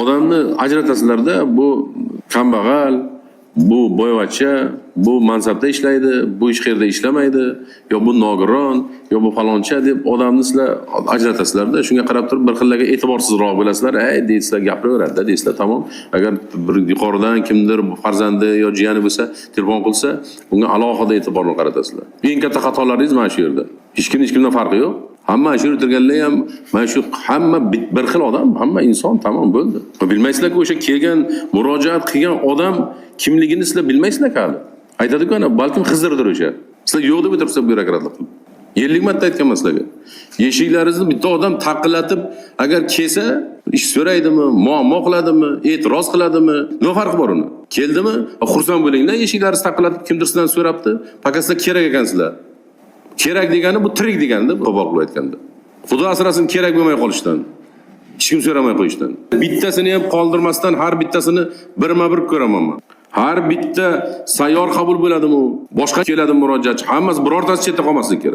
Odamni ajratasizlarda, bu kambag'al, bu boyvachcha, bu mansabda ishlaydi, bu hech qayerda ishlamaydi, yo bu nogiron, yo bu faloncha deb odamni sizlar ajratasizlarda. Shunga qarab turib bir xillarga e'tiborsizroq bo'lasizlar. "Ey", deysizlar, gapiraveradi-da deysizlar, tamom. Agar bir yuqoridan kimdir farzandi yo jiyani bo'lsa, telefon qilsa, unga alohida e'tiborni qaratasizlar. Eng katta xatolaringiz mana shu yerda. Hech kim hech kimdan farqi yo'q. Hamma shu yerda o'tirganlar ham mana shu hamma bir xil odam, hamma inson, tamom, bo'ldi. Bilmaysizlar-ku, o'sha kelgan, murojaat qilgan odam kimligini sizlar bilmaysizlar hali. Aytadi-ku, ana balkim Xizrdir o'sha. Sizlar yo'q deb o'tiribsizlar byurokratlik qilib. 50 marta aytganman sizlarga. Eshiklaringizni bitta odam taqillatib, agar kelsa, ish so'raydimi, muammo qiladimi, e'tiroz qiladimi? Nima farqi bor uni? Keldimi? Xursand bo'linglar, eshiklaringizni taqillatib kimdir sizdan so'rabdi. Faqat sizlar kerak ekansizlar. Kerak degani bu tirik degani, qo'pol qilib aytganda. Xudo asrasin kerak bo'lmay qolishdan. Hech kim so'ramay qo'yishdan. Bittasini ham qoldirmasdan har bittasini birma-bir ko'raman man. Har bitta sayyor qabul bo'ladimi u? Boshqa keladi murojaatchi, hammasi, birortasi chetda qolmasligi kerak.